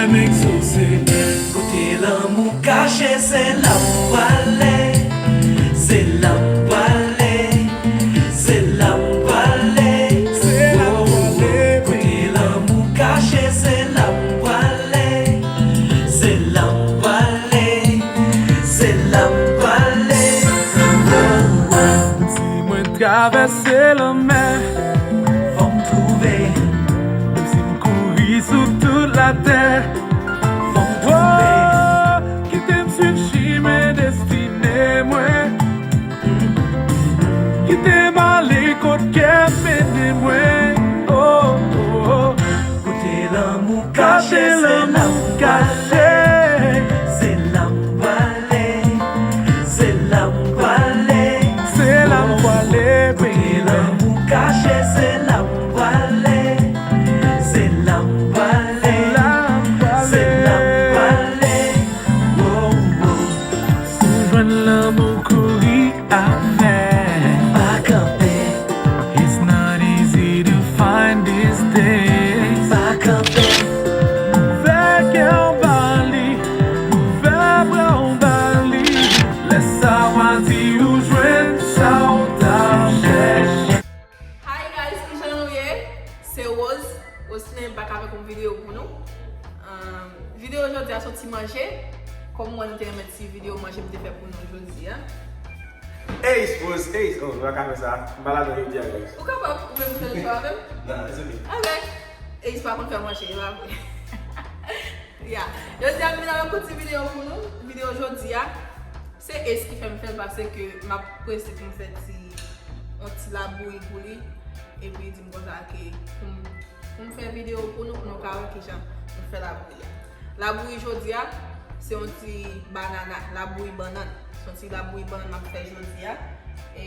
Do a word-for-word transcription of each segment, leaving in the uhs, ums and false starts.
M egzose. Kote lanmou kache, se la m prale. Se la m prale. Se la m prale. Se la m prale. Kote lanmou kache, se la m prale. Se la m prale. Se la m prale. Si mwen travèse lanmè, fò m twouve. Menm si m kouri sou tout latè, fò m twouve. Oh, kite m swiv chimen destine mwen. Kite m ale kot kè m mennen mwen. Oh, oh, oh. Kote lanmou kache, se la m kache. Se la m prale. Se la m prale. Se la m prale, baby. Kote lanmou kache, se la m prale. Se la m prale. Se la m prale. Oh, oh. Si w jwenn lanmou, kouri avè. Pa kanpe. It's not easy to find these days. Pa kanpe. Ouvè kè w ba li, ouvè bra w ba li. Lè sa w a di ou jwenn sa w t ap chèche. Hi guys, kijan nou ye? Se Rose. Rose Lin back avèk yon videyo pou nou. Um, videyo jodi a se yon ti manje. Kòm mwen, nou te renmen ti videyo manje m te fè pou nou jodi a. Ace, Rose, Ace. Oh, nou pa ka fè sa. M pa ladan jodi a, guys. Ou kapab, ou menm fè l cho avè m? Non, it's okay. Avèk Ace pa konn fè manje, e pa vre. Yeah. Jodi a, m vin avèk yon ti videyo pou nou. Videyo jodi a, se Ace ki fè m fè l, paske m ap prese pou m fè ti, yon ti labouyi pou li. Epi li di m konsa ke pou m, pou m fè videyo pou nou, pou nou ka wè kijan m fè labouyi a. Labouyi jodi a, se yon ti banana, labouyi bannann. Se yon ti labouyi bannann m ap fè jodi a. E,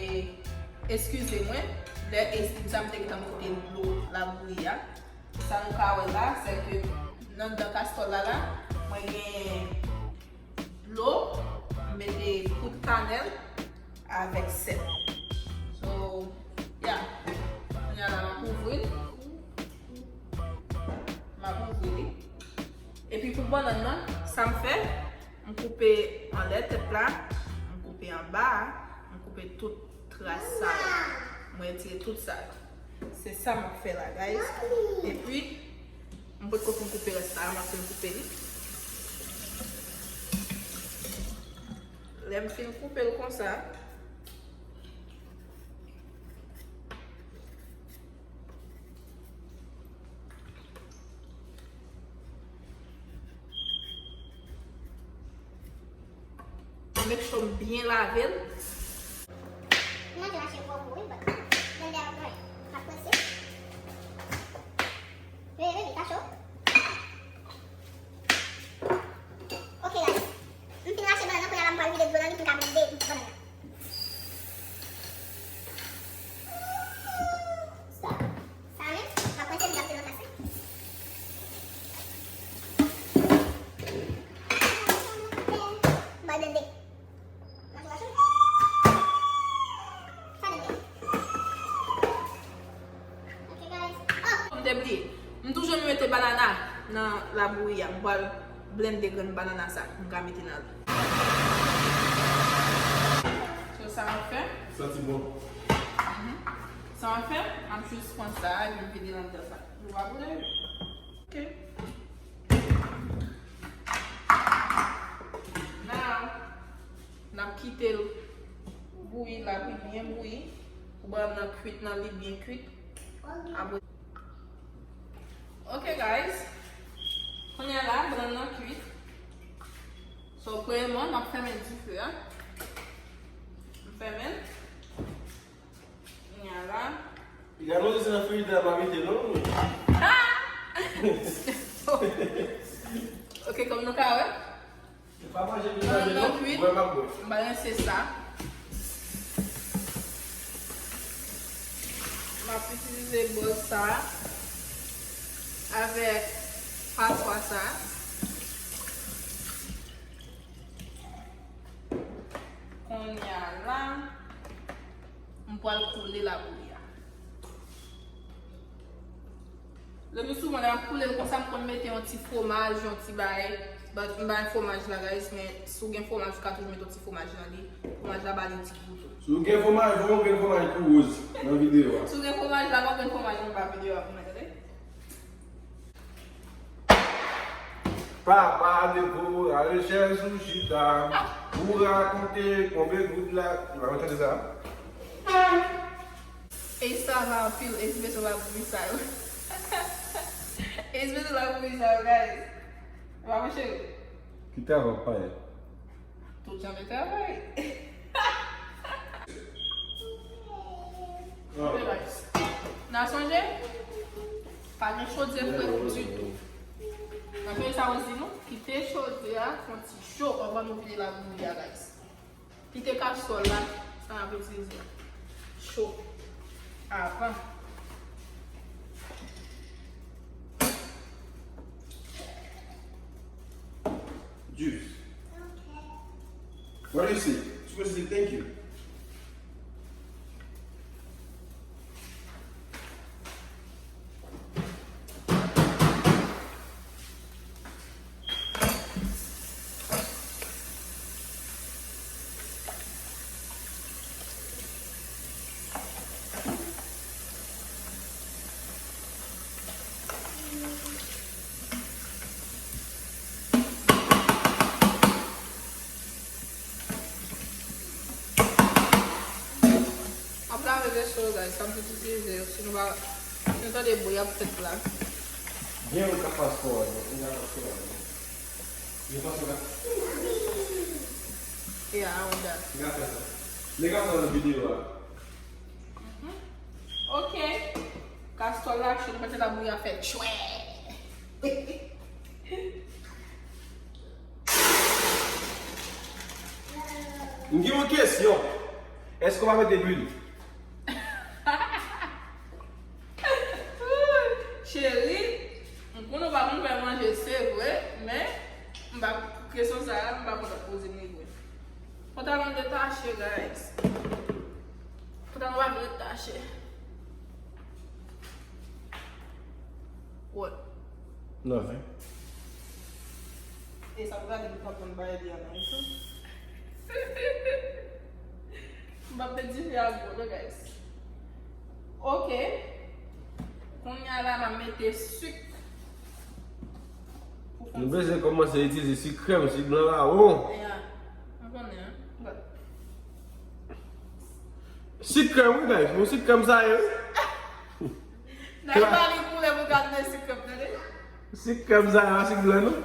eskize mwen, lè Ace di m sa, m te gentan pote dlo labouyi a. Sa nou ka wè la, se ke nan, nan kastwòl la, la, mwen gen dlo, m mete poud kanèl avèk sèl. So, yeah. Kounye a la, m ap ouvri l. M ap ouvri li. Epi pou bannann nan, sa m fè, m koupe anlè tèt la, m koupe anba a, m koupe tout tras sa yo. Mwen retire tout sa yo. Se sa m ap fè la, guys. Epi, m potko fin koupe rès la, m ap fin koupe li. Lè m fin koupe l konsa, make sure m byen lave l. Manje mache gwo gou wi, but blender ap mwen. M ap prese. Veye, veye, ta cho. Ok, guys. M fin rache bannann nan, kounye a la m pral vide dlo nan li pou m ka blende bannann nan. Stop. Sa a menm, m ap prese, m ap fè lòt la, se. M pral blende. M te bliye. M toujou renmen mete banana nan labouyi a. M pral blende grenn banana sa pou m ka mete nan li. So, sa m ap fè. Santi bon. Mhm. Sa m ap fè, m ap jis pran sa, epi m vide l anndan sa. Nou pa boule. Ok. Now, n ap kite l bouyi la, bouyi, byen bouyi. Pou bannann nan kwit nan li, byen kwit. Apre, ok, guys. Kounye a la, bannann nan kwit. So, premyèman, n ap fèmen dife a. M fèmen l. Kounye a la. Piga nou se nan frijidè a pa mete non. Ah! Ok, kòm nou ka wè. Ou pa manje, nou manje non. Mwen pa bwè. M ba rense sa. M ap itilize bòl sa avèk paswa sa. Kounye a la, m pral kole labouyi a. Le pli souvan, lè m ap koule l konsa, m konn mete yon ti fwomaj, yon ti bagay. But m pa gen fwomaj la, guys, men si w gen fwomaj, ou ka toujou mete yon ti fwomaj nan li. Fwomaj la ba li ti gou tou. Si w gen fwomaj, fò w gen fwomaj ki woz nan videyo a. Si w gen fwomaj la, pa pran fwomaj anba videyo a pou mwen, tande? Papa Debora, rechèch sou chita pou rakonte konbyen goud la. Ou pa konn chante sa? Ace sa va anpil, Ace bezwen labouyi sa yo. Ace bezwen labouyi sa yo, guys. Ou pa konn cheri? Ki travay w pa fè? Tout jan de travay. Relax. N a sonje, pa gen chodyè fre ditou. Nan peyi sa yo di nou, kite chodyè a fè yon ti cho anvan nou vide labouyi a, guys. Kite kaswòl la, sa n ap itilize a, cho avan. Juice. What do you say? Supposed to say thank you. Ap lave veso, guys, sa m sot itilize yo. Si nou pa, si nou tande bri ap fèt la. Gen yon ka fè spò, gen yon ka fè spò. Gen fason ka. Yeah, I want that. Gen ka fè sa. Nèg ap nan videyo a. Mhm. Ok. Kastòl la cho, nou mete labouyi a fè tchwè. M gen yon kesyon. Èske w pa mete lwil? Cheri, m konnen w pa konn fè manje, se vre, men m pa, kesyon sa a, m pa konn poze m li vre. Pantalon detache, guys. Pantalon pa detache. What? Nothing. E sa pou gade m konprann bagay li an nan tou. M ap met dife a gwo, non, guys. Ok. Kounye a la, m ap mete sik. Nou bezwen kòmanse itilize sik krèm, sik blan la, bon. Yeah. M konnen, hein. But Sik krèm, wi, guys. Bon, sik krèm sa ye, wi. Nan pa li koulè pou gade sik krèm, tande? Sik krèm sa ye, sik blan, non?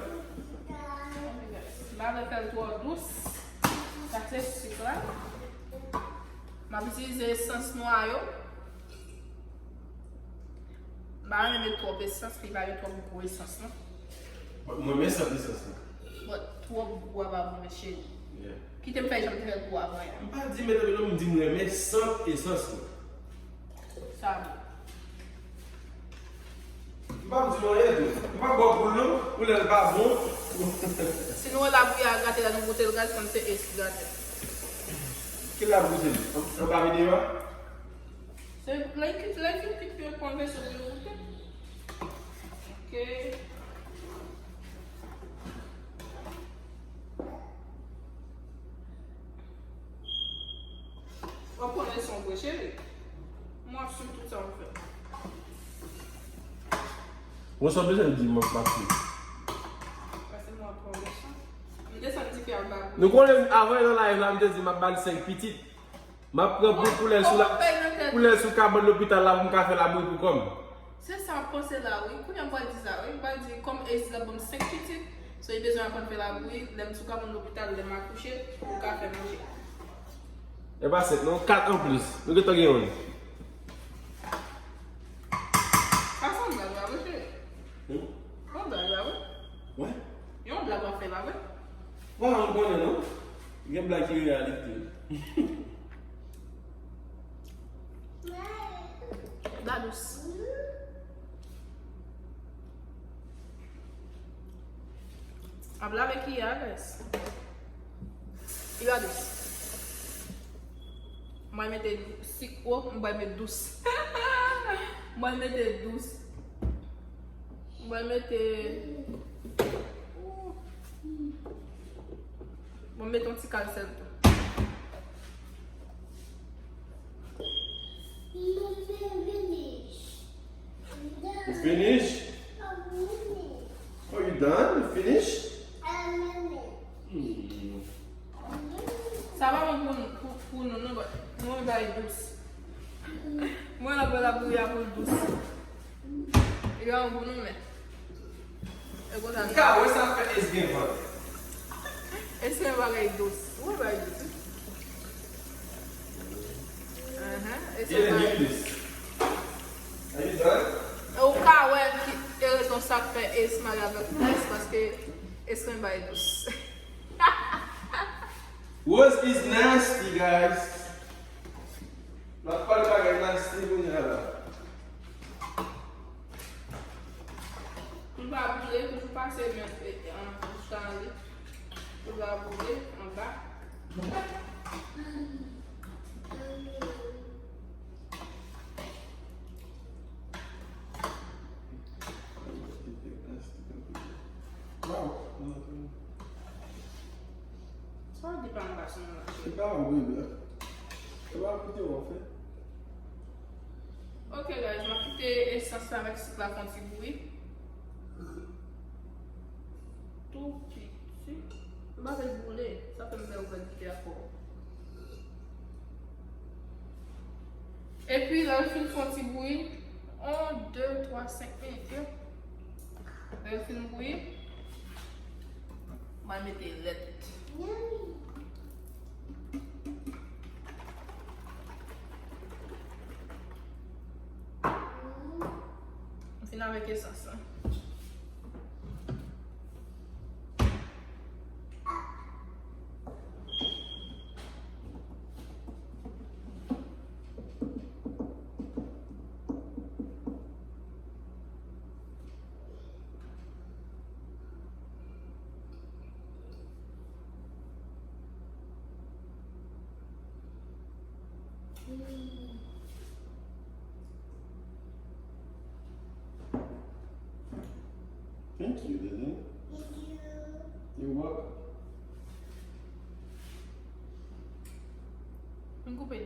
M pa vle fè l twò dous. Sa se sik la. M ap itilize esans nwa yo. M pa renmen met twòp esans, li pa gen twòp gou esans, non. Mwen, mwen, men sant esans la. But twòp gou a pa bon, men cheri. Yeah. Kite m fè jan m te fè gou avan an. M pa di mete non, m di m renmen sant esans la. Sa bon. M pa di w anyen tou. M pa ba w pou l non, pou lè l pa bon. Si nou wè labouyi a gate la, nou goute l, guys, konn se Ace ki gate l. Ki labouyi se li? An, anba videyo a? Se lè ki, lè ki, ki, ki pran veso pou yo goute. Ok. W ap konnen se yon vre cheri. Mwen ap swiv tout sa w ap fè. Bon, sa w bezwen di m ap swiv. Pase mwen ap pran leson. M desann dife a ba. Nou konnen avan nan live la, m te di m ap ba l senk pitit. M ap pran pou, pou lè l sou la, pou lè l sou kabann lopital la pou m ka fè labouyi pou kò m. Se sa m panse la, wi. Kounye a m pral di sa, wi. M pral di, kòm Ace la ban m senk pitit, so li bezwen aprann fè labouyi. Lè m sou kabann lopital, lè m akouche, pou l ka fè manje. E pa senk, non, kat anplis. Nou gentan gen youn. Sa se yon blag la, wi, cheri. Hmm? Yon blag la, wi. Wè? Yon blag w ap fè la, wi. Bon, m konnen, non. Gen blag ki reyalite. Dadous. Ap lave kiyè a, guys. Li pa dous. Mwen mete sik, o, mwen mete dous. Mwen mete dous. Mwen mete, mwen mete yon ti kal sèl tou. You finish? Oh, you done? You finish? Hmm. Sa pa bon pou, pou, pou nou, non, but mwen bay dous. Mwen la pou la bouyi a pou l dous. Li pa bon pou nou, men. E konsa nou. Ka wè sa fè S gen vant. S gen bagay dous. Ou wè bagay dous, wi. Ahan, S gen bagay dous. Are you done? E ou ka wè ki e rezon sa k fè S mare avèk S, paske S gen bagay dous. Rose is nasty, guys. N ap pale bagay nasty kounye a la. Pou l pa boule, toujou pase men, e, e, an, jiska nan li. Pou l pa boule, anba. Wow. Sa w di pa m pa sou mwen, cheri? Se pa vre, bro. Se pa koute w ap fè. Ok, guys, m ap kite esans la avèk sik la fè yon ti bouyi. Tou piti. M pa vle l boule. Sa fè m pè ou pèdi te akò. Epi, lè l fin fè yon ti bouyi, yon, de, twa, senk minit, yo. Lè l fin bouyi, m al mete lèt. M fin avèk esans lan. Thank you, Lily. Thank you. You're welcome. M koupe l.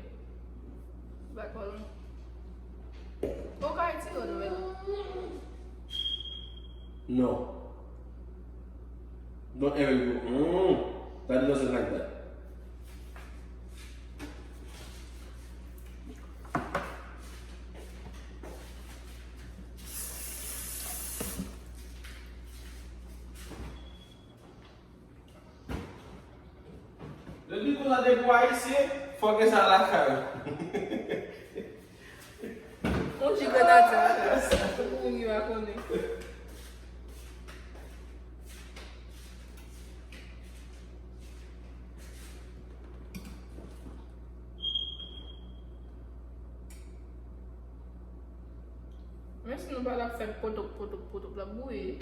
Ou ka retire l, men. No. Don't ever go. Mm. Daddy doesn't like that. Depi konsa, depi w ayisyen, fòk gen sa lakay ou. On ji grenadye lakay ou, pou moun yo a konnen. Men si nou pa t ap fè potop, potop, potop, l ap bouyi.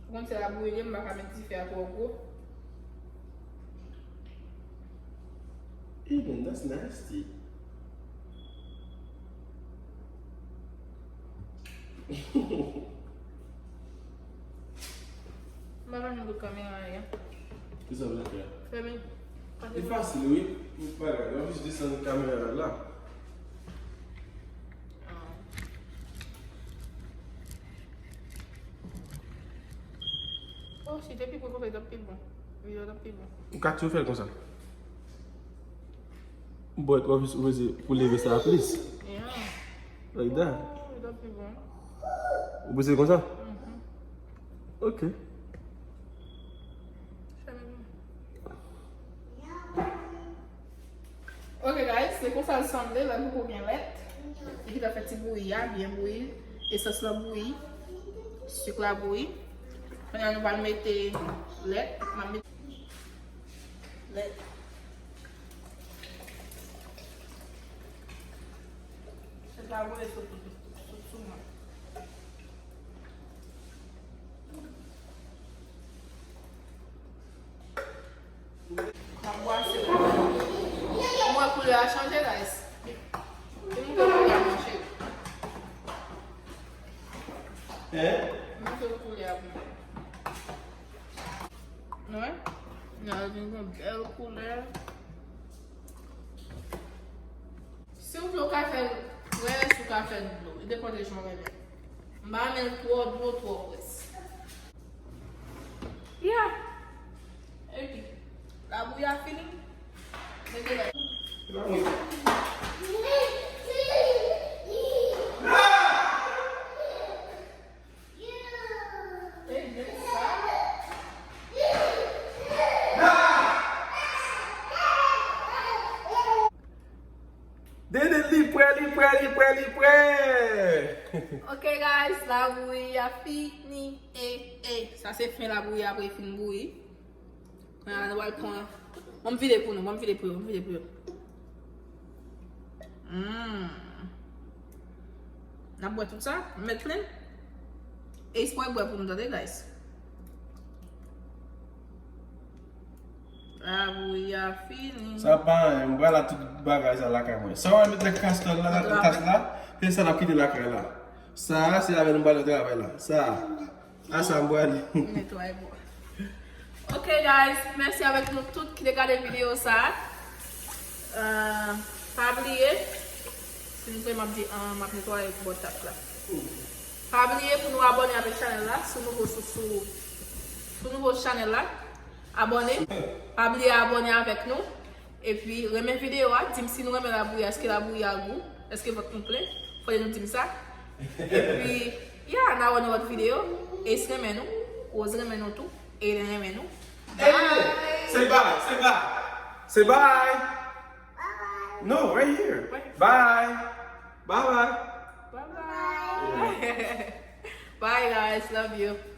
Ou konn si l ap bouyi, m pa ka met dife a twò gwo. Even, that's nasty. M pa ka jwenn kote kamera a ye. Kisa w vle fè? Fèmen. E fasil, wi. Ou pa gade, w ap jis desann kamera a la. Ah. Oh, si te pi pre konsa, li t ap pi bon. Videyo a t ap pi bon. Ou ka tou fè l konsa. But, w ap jis, ou bezwen pou leve sa a plis. Yeah. Like that. Oh, li t ap pi bon. Ou bezwen konsa? Mhm. Ok. Ok, guys, se konsa l sanble, lè l poko gen lèt. Li gentan fè ti bouyi a, byen bouyi. Esans lan bouyi. Sik la bouyi. Kounye a nou pral mete lèt. M ap mete lèt. Lèt la boule sou, sou, sou mwen. M ap bwase la. Ou wè koulè a chanje, guys. Li monte koulè a, monchè. Hein? Nou wè? Gade, vin gen bèl koulè. Si w vle, w ka fè l près, ou ka fè l dlo. Li depann de jan w renmen. M pa renmen l twò dlo, twò près. Yeah. Epi, labouyi a fini. Mete la. Dede, li prè, li prè, li prè, li prè. Ok, guys, labouyi a fini. E, e, sa se fen labouyi apre fin bouyi. Kounye a la, nou pral pran. Ban m vide pou nou, ban m vide pou yo, ban m vide pou yo. Mm. N ap bwè tout sa, m met plen. E espwa bwè pou nou tande, guys. Labouyi a fini. Sa pa anyen, m pral la tout bagay sa lakay mwen. Sa w met nan kastòl la, nan tas la, se sa n ap kite lakay la. Sa, se avè l m pral nan travay la. Sa. A sa m pral. Netwaye bò. Ok, guys, mèsi avèk nou tout ki te gade videyo sa. Euh, pa bliye, si nou vle m ap di, euh, m ap netwaye bò tas la. Pa bliye pou nou abòne avèk chanèl la, si w nouvo sou, sou, si w nouvo sou chanèl la, abòne. Pa bliye abòne avèk nou. Epi, renmen videyo a, di m si nou renmen labouyi a, èske labouyi a gou, èske vant nou plen, fòk nou di m sa. Epi, yeah, n a wè nan lòt videyo. Ace renmen nou, Rose renmen nou tou, Aiden renmen nou. Hey, say bye, say bye. Say bye. No, right here. Bye. Bye bye. Bye bye. Bye guys, love you.